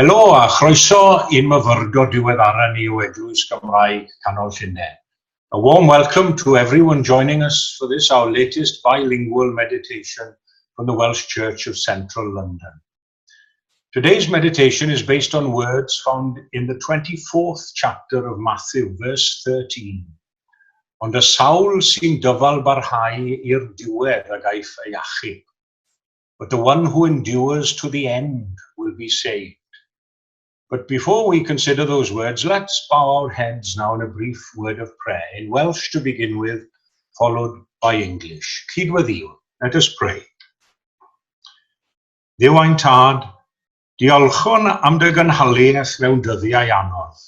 Helo a chroeso i'n myfyrdod diweddara ni o Eglwys Gymraeg Canol Llundain. A warm welcome to everyone joining us for this, our latest bilingual meditation from the Welsh Church of Central London. Today's meditation is based on words found in the 24th chapter of Matthew, verse 13. Ond y sawl sy'n dyfal barhau i'r diwedd a gaiff ei achub. But the one who endures to the end will be saved. But before we consider those words, let's bow our heads now in a brief word of prayer, in Welsh to begin with, followed by English. Cydweddïwn. Let us pray. Dduw ein tad, diolchwn am dy gynhaliaeth mewn dyddiau anodd,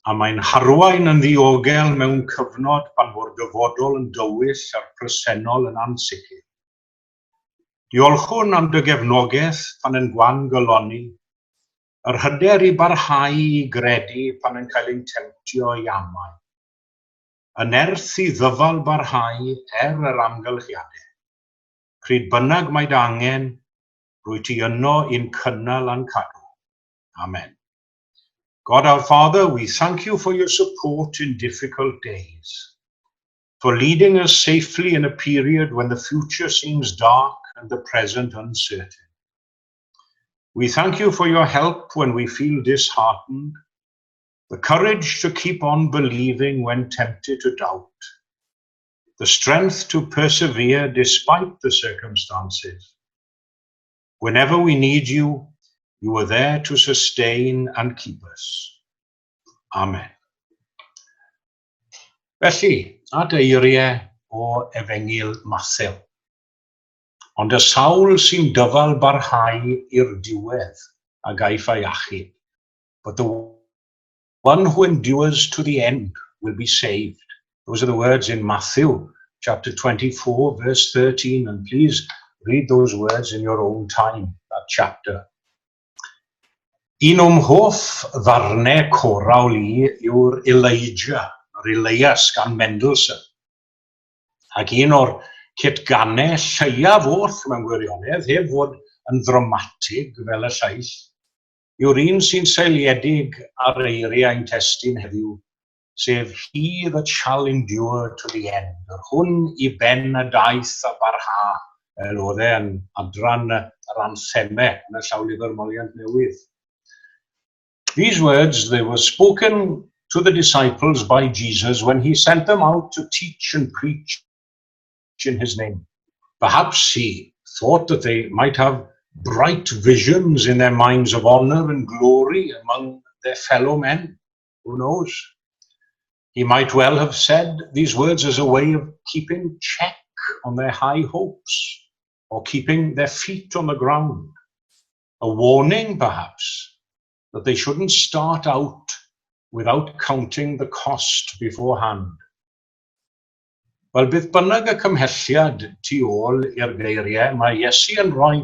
a mae'n harwain yn ddiogel mewn cyfnod pan fo'r dyfodol yn dywyll a'r presennol yn ansicr. Diolchwn am dy gefnogaeth pan yn gwan goloni, yr hyder i barhau i gredu pan yn cael ein temtio i amau, y nerth i ddyfal barhau er yr amgylchiadau. Pryd bynnag mae dy angen, rwyt ti yno i'n cynnal a'n cadw. Amen. God our Father, we thank you for your support in difficult days. For leading us safely in a period when the future seems dark and the present uncertain. We thank you for your help when we feel disheartened, the courage to keep on believing when tempted to doubt, the strength to persevere despite the circumstances. Whenever we need you, you are there to sustain and keep us. Amen. Felly, at eiriau o Efengyl Mathew. Ond y sawl sy'n dyfal barhau i'r diwedd a gaiff ei achub. But the one who endures to the end will be saved. Those are the words in Matthew chapter 24, verse 13. And please read those words in your own time, that chapter. Un o'm hoff ddarnau corawl i yw'r Elijah, yr Elias gan Mendelssohn. Ac un o'r cytganau lleiaf oll mewn gwirionedd, heb fod yn ddramatig fel y lleill, yw'r un sy'n seiliedig ar eiriau ein testun heddiw, sef He that shall endure to the end, yr hwn i ben y daith a barha, fel oedd e yn adran yr anthemau yn y Llawlyfr Moliant Newydd. These words, they were spoken to the disciples by Jesus when he sent them out to teach and preach in his name. Perhaps he thought that they might have bright visions in their minds of honor and glory among their fellow men. Who knows? He might well have said these words as a way of keeping check on their high hopes or keeping their feet on the ground. A warning, perhaps, that they shouldn't start out without counting the cost beforehand. Wel, beth bynnag y cymhelliad tu ôl i'r geiriau, mae Iesu yn rhoi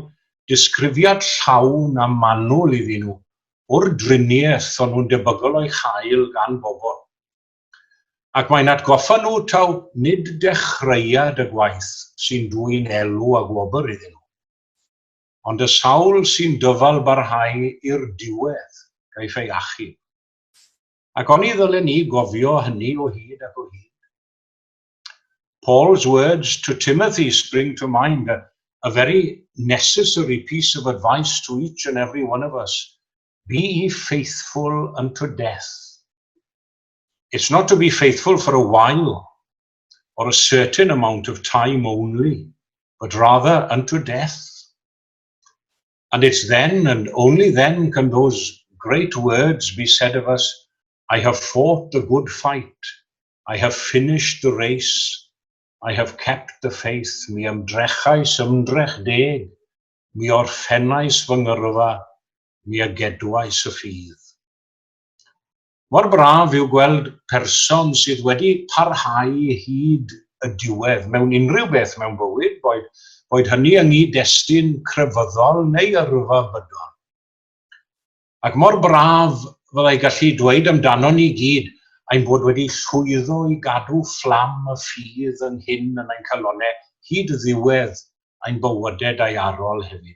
disgrifiad llawn a manwl iddyn nhw o'r driniaeth o'n nhw'n debygol o'i chael gan bobl. Ac mae'n atgoffa nhw taw nid dechreuad y gwaith sy'n dwyn elw a gwobr iddyn nhw, ond y sawl sy'n dyfal barhau i'r diwedd gaiff ei achub. Ac oni ddylen ni gofio hynny o hyd ac o hyd? Paul's words to Timothy spring to mind, a very necessary piece of advice to each and every one of us. Be ye faithful unto death. It's not to be faithful for a while or a certain amount of time only, but rather unto death. And it's then and only then can those great words be said of us, I have fought the good fight, I have finished the race, I have kept the faith, mi ymdrechais ymdrech deg, mi orffennais fy ngyrfa, mi a gedwais y ffydd. Mor braf yw gweld person sydd wedi parhau hyd y diwedd mewn unrhyw beth mewn bywyd, boed, boed hynny yng nghyd-destun crefyddol neu yrfa bydol. Ac mor braf fyddai gallu dweud amdanon ni gyd ein bod wedi llwyddo i gadw fflam y ffydd ynghyn yn ein calonnau hyd ddiwedd ein bywydau daearol hefyd.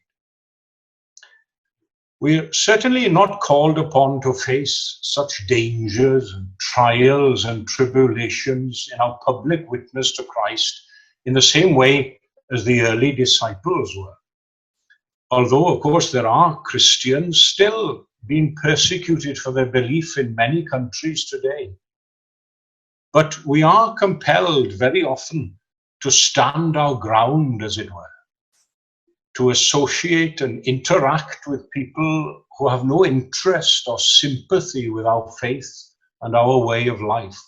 We're certainly not called upon to face such dangers and trials and tribulations in our public witness to Christ in the same way as the early disciples were. Although, of course, there are Christians still being persecuted for their belief in many countries today. But we are compelled very often to stand our ground, as it were, to associate and interact with people who have no interest or sympathy with our faith and our way of life.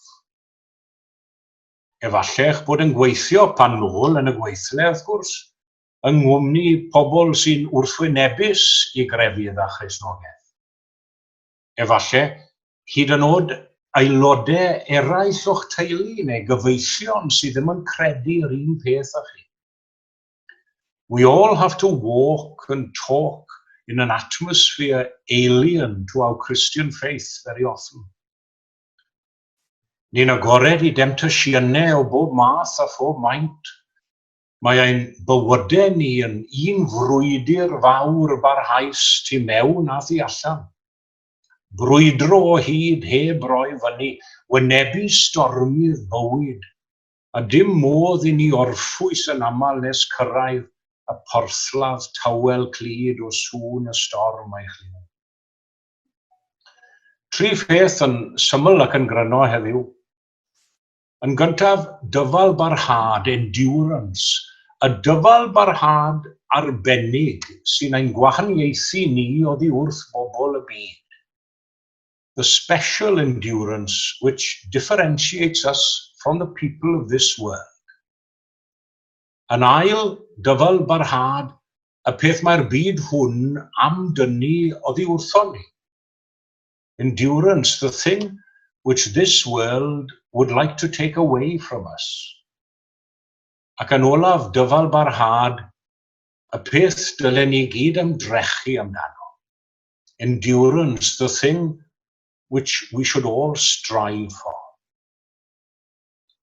Efallai eich bod yn gweithio pan nôl yn y gweithle, wrth gwrs, yng nghwmni pobl sy'n wrthwynebus i grefydd a Christnogaeth. Efallai, hyd yn oed aelodau eraill o'ch teulu neu gyfeillion sydd ddim yn credu yr un peth â chi. We all have to walk and talk in an atmosphere alien to our Christian faith very often. Ni'n agored i demtasiynau o bob math a phob maint. Mae ein bywydau ni yn un frwydr fawr barhaus tu mewn a thu allan. Brwydro o hyd heb roi fyny, wynebu stormydd bywyd, a dim modd i ni orffwys yn aml nes cyrraedd y porthladd tawel clyd o sŵn y storm a'i chlyw. Tri pheth yn syml ac yn gryno heddiw. Yn gyntaf, dyfal barhad, endurance, y dyfal barhad arbennig sy'n ein gwahaniaethu ni oddi wrth bobl y byd. The special endurance which differentiates us from the people of this world. Yn ail, dyfal barhad, y peth mae'r byd hwn am dynnu oddi wrthon ni. Endurance, the thing which this world would like to take away from us. Ac yn olaf, dyfal barhad, y peth dylen ni gyd ymdrechu amdano. Endurance, the thing which we should all strive for.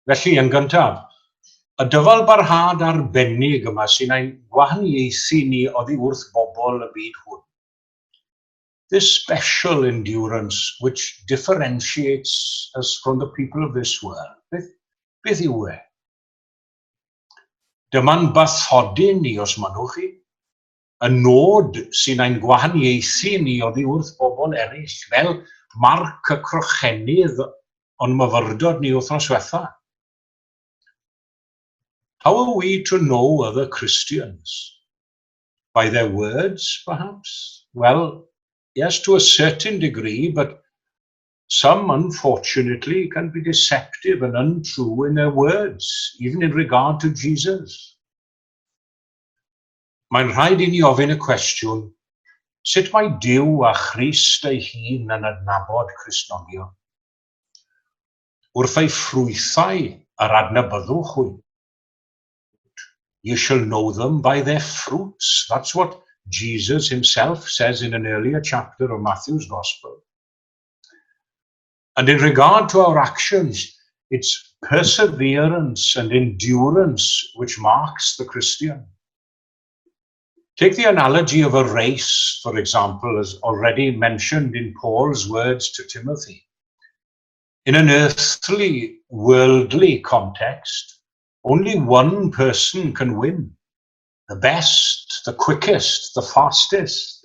Felly, yn gyntaf, y dyfal barhad arbennig yma sy'n ein gwahaniaethu ni oddi wrth bobl y byd hwn. This special endurance which differentiates us from the people of this world. Beth, beth yw e? Dyma'n bathodyn ni, os mynnwch chi. Y nod sy'n ein gwahaniaethu ni oddi wrth bobl eraill, fel marc y crochenydd o'n myfyrdod ni wythnos diwetha. How are we to know other Christians? By their words, perhaps? Well, yes, to a certain degree, but some, unfortunately, can be deceptive and untrue in their words, even in regard to Jesus. Mae'n rhaid i ni ofyn y cwestiwn, sut mae Duw a Christ ei hun yn adnabod Cristnogion? Wrth ei ffrwythau yr adnabyddwch hwynt. You shall know them by their fruits. That's what Jesus himself says in an earlier chapter of Matthew's Gospel. And in regard to our actions, it's perseverance and endurance which marks the Christian. Take the analogy of a race, for example, as already mentioned in Paul's words to Timothy. In an earthly, worldly context, only one person can win. The best, the quickest, the fastest.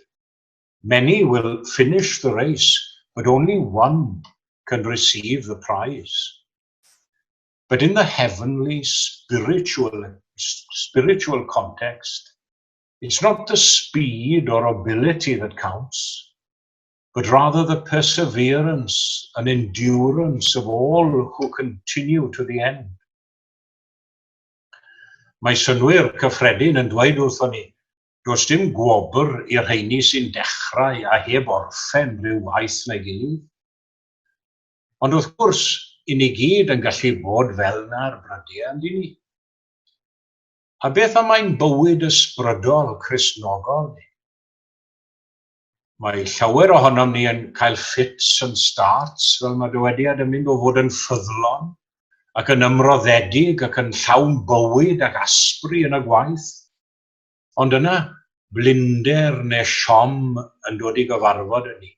Many will finish the race, but only one can receive the prize. But in the heavenly, spiritual context, it's not the speed or ability that counts, but rather the perseverance and endurance of all who continue to the end. Mae synnwyr cyffredin yn dweud wrthon ni, does dim gwobr i'r rheini sy'n dechrau a heb orffen rhyw waith neu gilydd. Ond wrth gwrs, i ni gyd yn gallu bod fel 'na ar brydiau, on'd y'n ni? A beth am ein bywyd ysbrydol Cristnogol ni? Mae llawer ohonom ni yn cael fits and starts, fel mae dywediad yn mynd, o fod yn ffyddlon ac yn ymroddedig ac yn llawn bywyd ac asbri yn y gwaith. Ond yna, blinder neu siom yn dod i gyfarfod â ni,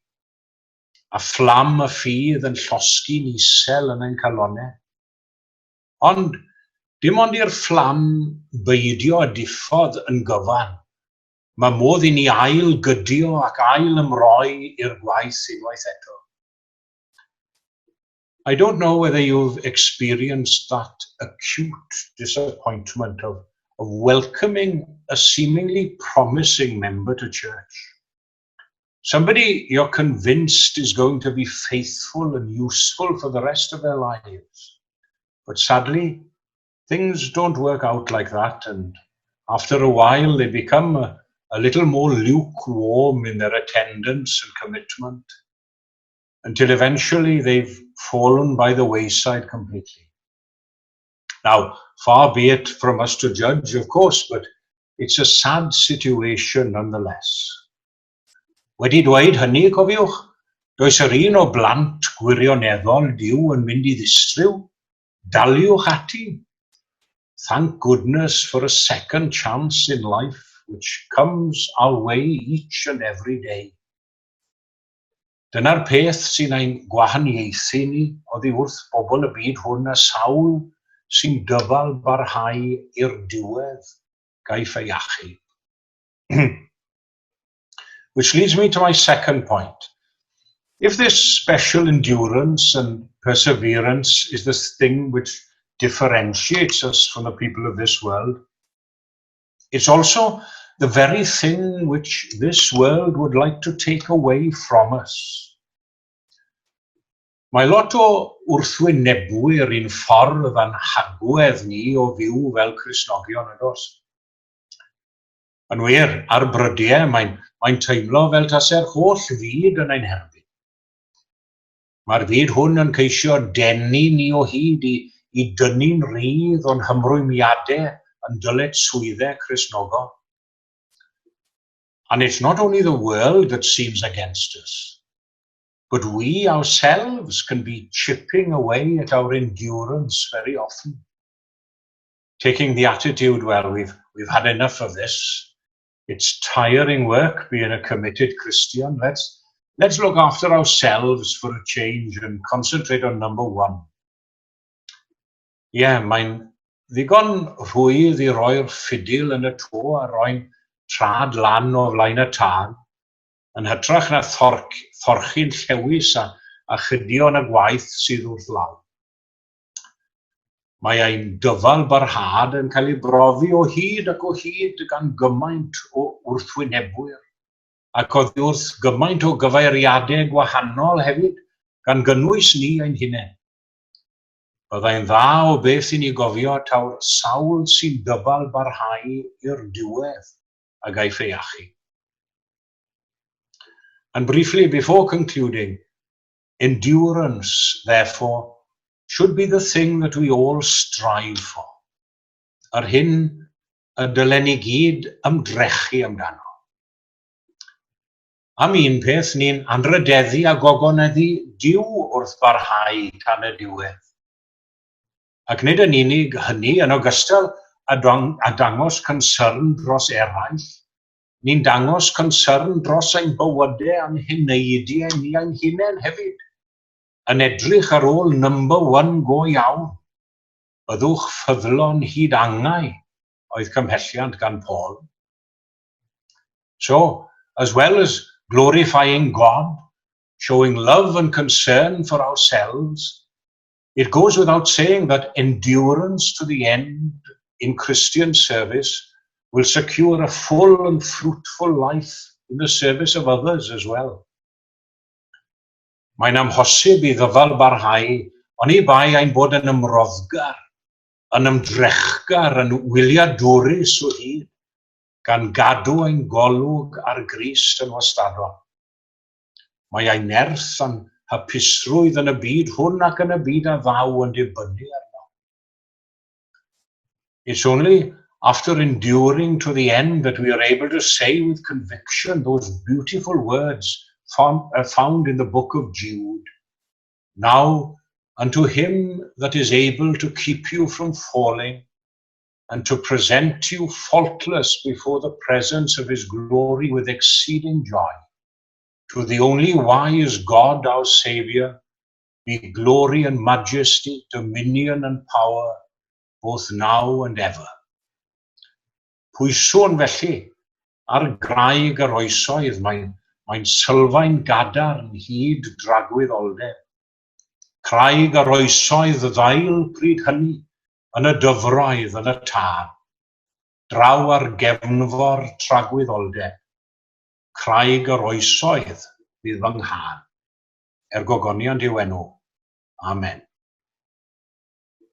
a fflam y ffydd yn llosgi'n isel yn ein calonnau. Ond dim ond i'r fflam beidio â diffodd yn gyfan, mae modd i ni ail gydio ac ail ymroi i'r gwaith unwaith eto. I don't know whether you've experienced that acute disappointment of welcoming a seemingly promising member to church. Somebody you're convinced is going to be faithful and useful for the rest of their lives. But sadly, things don't work out like that, and after a while they become a little more lukewarm in their attendance and commitment, until eventually they've fallen by the wayside completely. Now, far be it from us to judge, of course, but it's a sad situation nonetheless. Wedi dweud hynny, cofiwch, does yr un o blant gwirioneddol Duw yn mynd i ddistryw. Daliwch ati. Thank goodness for a second chance in life which comes our way each and every day. Dyna'r peth sy'n ein gwahaniaethu ni oddi wrth bobl y byd hwn, y sawl sy'n dyfal barhau i'r diwedd gaiff ei achub. Which leads me to my second point. If this special endurance and perseverance is the thing which differentiates us from the people of this world, it's also the very thing which this world would like to take away from us. Mae lot o wrthwynebwyr i'n ffordd a'n hagwedd ni o fyw fel Cristnogion, yn does? Yn wir, ar brydiau, mae'n teimlo fel tase'r holl fyd yn ein herbyn. Mae'r byd hwn yn ceisio denu ni o hyd i dynnu'n rhydd o'n hymrwymiadau a'n dyletswyddau Cristnogol. And it's not only the world that seems against us, but we ourselves can be chipping away at our endurance very often. Taking the attitude, "Well, we've had enough of this. It's tiring work being a committed Christian. Let's look after ourselves for a change and concentrate on number one." Ie, yeah, mae'n ddigon rhwydd i roi'r ffidil yn y to a roi'n traed lan o flaen y tân, yn hytrach na thorchi'n llewis a chydio yn y gwaith sydd wrth law. Mae ein dyfal barhad yn cael ei brofi o hyd ac o hyd gan gymaint o wrthwynebwyr, ac oddi wrth gymaint o gyfeiriadau gwahanol hefyd, gan gynnwys ni ein hunain. Byddai'n dda o beth i ni gofio taw'r sawl sy'n dyfal barhau i'r diwedd a gaiff ei achub. And briefly, before concluding, endurance, therefore, should be the thing that we all strive for. Yr hyn y dylen ni gyd ymdrechu amdano. Am un peth, ni'n anrhydeddu a gogoneddu Duw wrth barhau tan y diwedd. Ac nid yn unig hynny, yn ogystal â dangos concern dros eraill, ni'n dangos concern dros ein bywydau a'n heneidiau ni ein hunain hefyd, yn edrych ar ôl number one go iawn. "Byddwch ffyddlon hyd angau," oedd cymhelliant gan Paul. So, as well as glorifying God, showing love and concern for ourselves, it goes without saying that endurance to the end in Christian service will secure a full and fruitful life in the service of others as well. Mae'n amhosib i ddyfal barhau, oni bai ein bod yn ymroddgar, yn ymdrechgar, yn wyliadwrus o hyd, gan gadw ein golwg ar Grist yn wastadol. Mae ein nerth a'n hapusrwydd yn y byd hwn ac yn y byd a ddaw yn dibynnu arno. It's only after enduring to the end that we are able to say with conviction those beautiful words found in the book of Jude: "Now unto him that is able to keep you from falling and to present you faultless before the presence of his glory with exceeding joy. To the only wise God, our Saviour, be glory and majesty, dominion and power, both now and ever. Pwyswn felly ar graig yr oesoedd, mae'n mae sylfaen gadarn hyd dragwyddoldeb. Craig yr oesoedd ddail pryd hynny, yn y dyfroedd, yn y tân. Draw ar gefnfor tragwyddoldeb, craig yr oesoedd fydd fy nghân. Er gogoniant i'w enw. Amen.